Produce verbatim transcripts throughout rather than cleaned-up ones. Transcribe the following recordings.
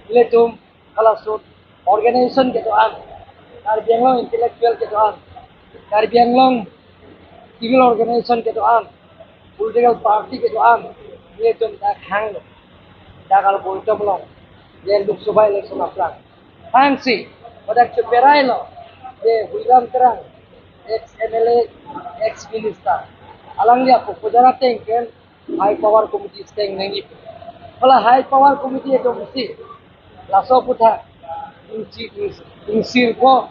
Nelitum halaso organization kedo-an, Karbi Anglong intellectual kedo-an, Karbi Anglong civil organization kedo-an, political party kedo-an, nelitum dak hanglo, dak al boitom long, je Lok Sabha election aphrang. Hangsi, pada cheperailo, je Hoilam Terang, ex M L A, ex minister, alangli apo pujara tengken, high power committee steng nangji. Hala high power committee atum si, laso aputhak, ingsi, ing-, ingsirpo,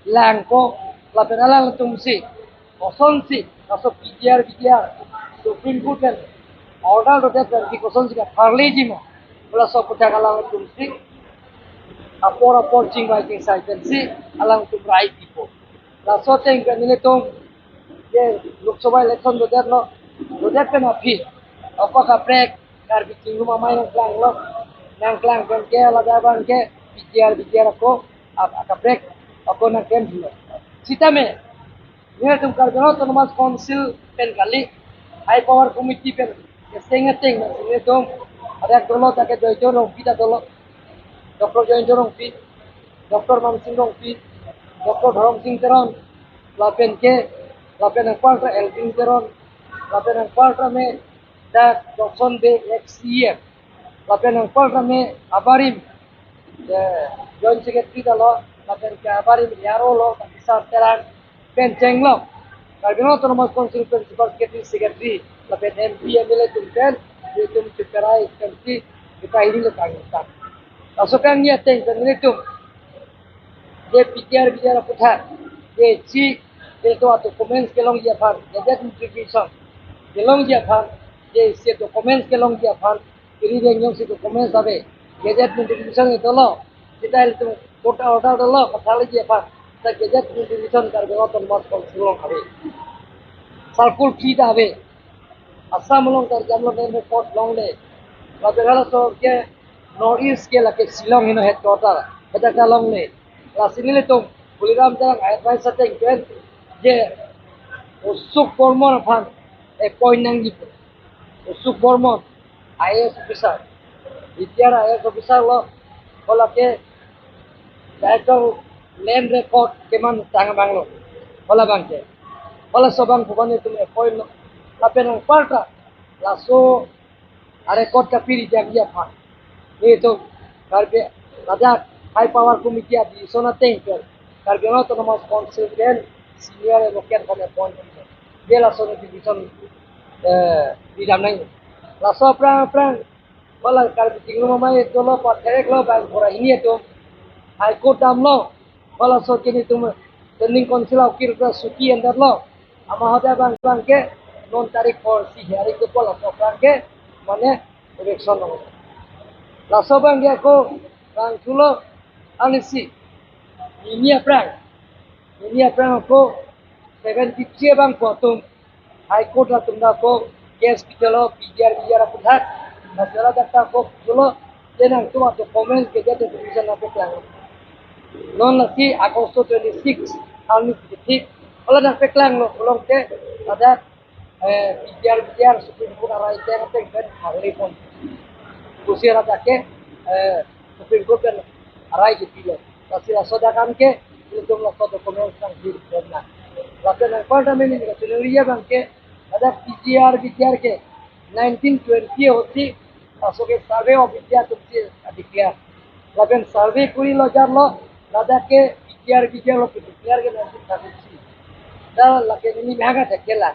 langpo, lapen alangtum si, kosonsi, laso P G R, V G R, Supreme Court pen order dodet pen si kosonsi katharleji ma. Laso aputhak alangtum si, apor apor chingvai chingsai pen si, alangtum rai pipo. Laso ateng pen nelitum, je Lok Sabha election dodetlo, dodet pen aphi, ako kaprek, Karbi Chingrum Amei nangklanglo, nangklang pen ke, ladak abang ke, P G R, V G R ako, ap-, kaprek, ako nangklem thulo. Sitame, nelitum Karbi Anglong Autonomous Council pen kali, high power committee pen, keseng ateng, nelitum, ada dolo, dak ke Joyjon Rongpi ta dolo, Doctor Joyjon Rongpi, Doctor Mansing Rongpi, Doctor Dhorom Sing Teron, lapen ke, lapen angpal ta Elwin Teron, lapen angpal tame dak Johnson Bey ex C E M, lapen angpal tame abarim, eh, Joint Secretary ta lo, lapen ke abarim A R O lo, ta Kisar Terang, pen chenglok, Karbi Anglong Autonomous Council Principal Secretary, Secretary, lapen M P, M L A atum pen, nelitum cheperai pen si, kita ini lo kang tak. Laso kangni ateng pen nelitum, je P G R, V G R aputhak, je si, je to ato comments kelongji aphan, je je contribution kelongji aphan, je si documents kelongji aphan, iri reng jongsi documents ave, gazette notification dolo, sita ilitum court order dolo, katharleji aphan, ta gazette notification Karbi Anglong Autonomous Council along ave. Circle three ta ave. Assam along ta jamlo, main record longle. Lapen halaso ke North East ke lake Shillong heno headquarter, headquarter longle. Lasi nelitum, Hoilam Terang advice ateng pen, je Ashok Barman aphan appoint nangji. Ashok Barman, I A S officer, retired I A S officer lo, hala ke Director Land Record keman tang abang lo, hala abang ke, halaso abang pu abang nelitum appoint lo, lapen angpal ta, laso arecord kapiri jangji aphan, nelitum Karbi, ladak High Power Committee a-decision ateng pen, Karbi Anglong Autonomous Council pen senior advocate aphan appoint. Je laso notification, eh, pidam nang. Laso aphrang aphrang, hala Karbi Chingrum Amei dolo, pathereklo, bang pura ini atum High Court damlo, halaso ke nelitum Training Council a-ukir ta suti endetlo. Ama hadak abang abang ke non tarik four si hearing dopo, laso aphrang ke mane eviction lo. Laso abang ke ako bang thulo, anisi, ini aphrang, ini aphrang ako seventy-three abang pu atum High Court atum ta ako case pidolo, P G R, V G R aputhak. Lasi ladak ta ako thulo, je nangtum adocument ke, gazette notification nangpeklang. Non lasi August twenty-six arni pithik, hala nangpeklanglo pulote, ladak, eh, P G R, V G R Supreme Court arai ateng ateng pen tharlepon. Pusi ladak ke, eh, Supreme Court pen arai kepilo. Lasi laso adak an ke, ilitum laso documents nangkirip nang. Lapen angpal ta mini ka chiningri abang ke, ladak P G R, V G R ke nineteen twenty ahut si, laso ke Survey of India atum si declare. Lapen survey kurilo jarlo, ladak ke P G R, V G R lo declare ke nineteen thirty-three. Ta lake neli mehang atheke la.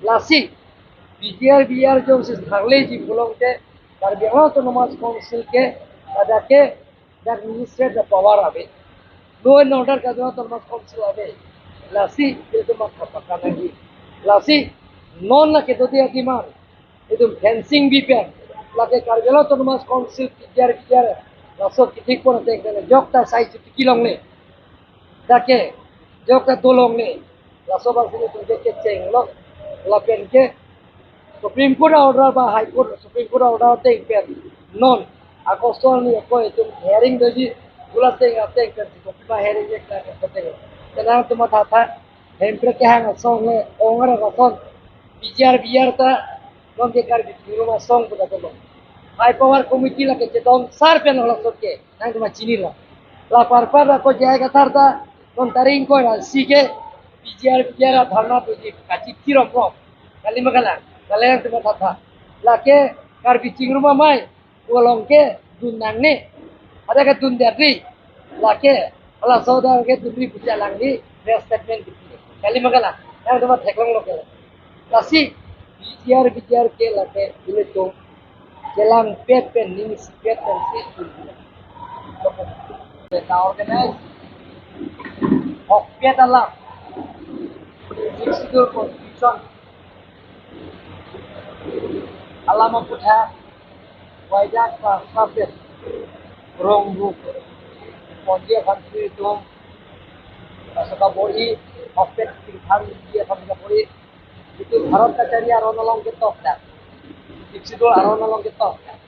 Lasi, P G R, V G R jongsi tharleji pulote, Karbi Anglong Autonomous Council ke, ladak ke, dak ministry ta power ave. Law and order Karbi Anglong Autonomous Council ave. Lasi, ilitum matha paklang nangji. Lasi, non lake dodi adiman, itum fencing bi pen, lake Karbi Anglong Autonomous Council P G R, V G R, laso kithik pon ateng pen ajok ta sai chuti kelongle. Dak ke, ajok ta dolongle. Laso abang si nelitum ke kechenglo, lapen ke Supreme Court order ba High Court, Supreme Court order ateng pen non August arni ako itum hearing doji, bula ateng ateng pen si Supreme hearing ke kla ke ateng. Kenang atum mathatha, Hemprek kehang asong le, ong ara rason, P G R, V G R ta, non ke Karbi Chingrum asong pu ta dolong. High power committee lake chetong sar pen halaso ke nangtum chinilo. La parpar ako J I Kathar ta non tarik ingkoi ra isi ke P G R, P G R dharna tuji kachi tiromrong. Kali ma kalang, kali nangtum matha tha. Lake Karbi chingrum amei pu along ke dun nangne. Ada ke dun derdi. Lake halaso adak ke dunri pu chelangri press statement kipi. Kali ma kalang, nangtum theklonglo ke. Lasi P G R, P G R ke lake ilitum chelangpet pen, ning isipet pensi dun. Beta organize hokpet alam, Sixth Schedule Constitution alam aputhak waidak pasapet rong ruk ponji aphan si itum, ah, saka boi, hokpet tingthang ji aphan saka boi, itum Bharat kachari aron along ketok dak, Sixth Schedule aron along ketok dak.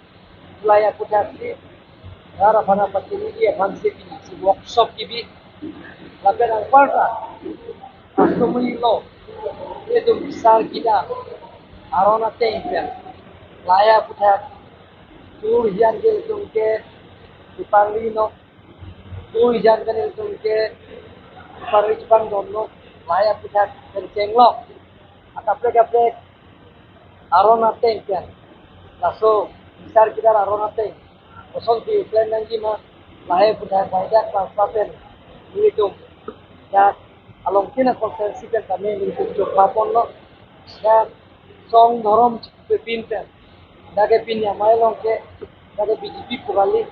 Lahai aputhak si rat aphan pachiniji aphan si pini si workshop kibi. Lapen anparta customary law itum bisar kida aron ateng pen lahai aputhak tur hian ke itum ke ipangri no, tur hian ke itum ke ipangri chipangdon no, lahai aputhak pen chenglo. Akaprek kaprek aron ateng pen, laso bisar kida aron ateng kosonsi plan nangji ma, lahai aputhak waidak pasapet pen nelitum dak along tina constituency pen tame nelitum chokpa ponlo. Dak song dhorom chipepin pen, dak ke pini amei along ke, dak ke B J P pu kali,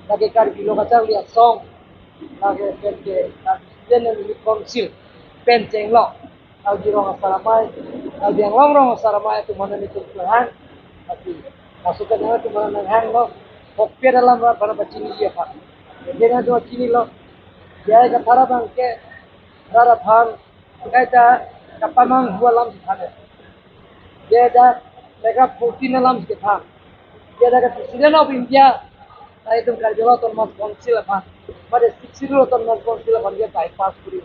dak ke Karbi lo kacharli asong, dak ke pen ke Karbi Student Unit Council pen chenglo. Karbi rong asar amei, Karbi Anglong rong asar amei atum aphan nelitum kehang. Tapi masuk ke nang atum aphan nanghanglo, hokpet alam rat aphan pachiniji aphan. Jadi nangtum chinilo, J I Kathar abang ke rat aphan kaita kapamanghu alam si than. Dia dak paragraph fourteen alam si than. Dia dak President of India, ta itum Karbi Anglong Autonomous Council aphan, pada Sixth Schedule Autonomous Council aphan dia bypass kuri,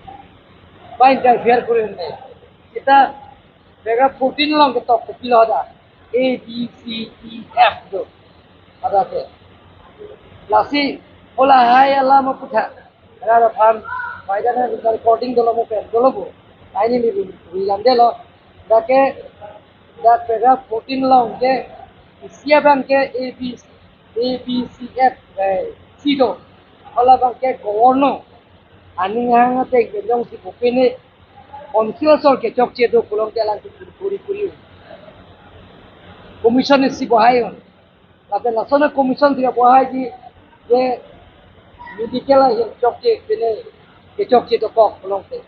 ba interfere kuri un-e. Seta paragraph fourteen along ketok kopilo dak, A, B, C, D, F do. Pada ke. Lasi halahai alam aputhak rat aphan, pai dana recording dolo mo pen dolo bo. Ai neli ru-, ruilan delo. Dak ke, dak paragraph fourteen along ke, isi abang ke A B, A B C F, eh, C do. Hala abang ke governor aning hang ateng ke jongsi kopine council asor kechokche do pu along ke alang kuri kuri. Commission isi bohai un. Lapen lason a-commission si bohaiji, je medical ahin chokche pine kechokche dokok pu along ke,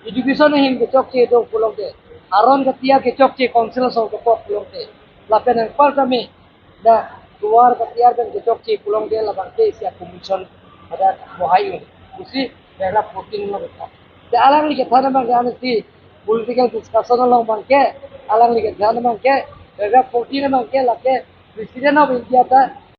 education ahin kechokche do pu along ke, aron katiar kechokche council asor dokok pu along ke, lapen anparta me dak tovar katiar pen kechokche pu along ke, labang ke isi a-commission pada bohai un. Pusi paragraph fourteen along ke. Te alangli kethan abang ke, ansi political discussion along abang ke, alangli kethan abang ke, paragraph fourteen abang ke lake President of India ta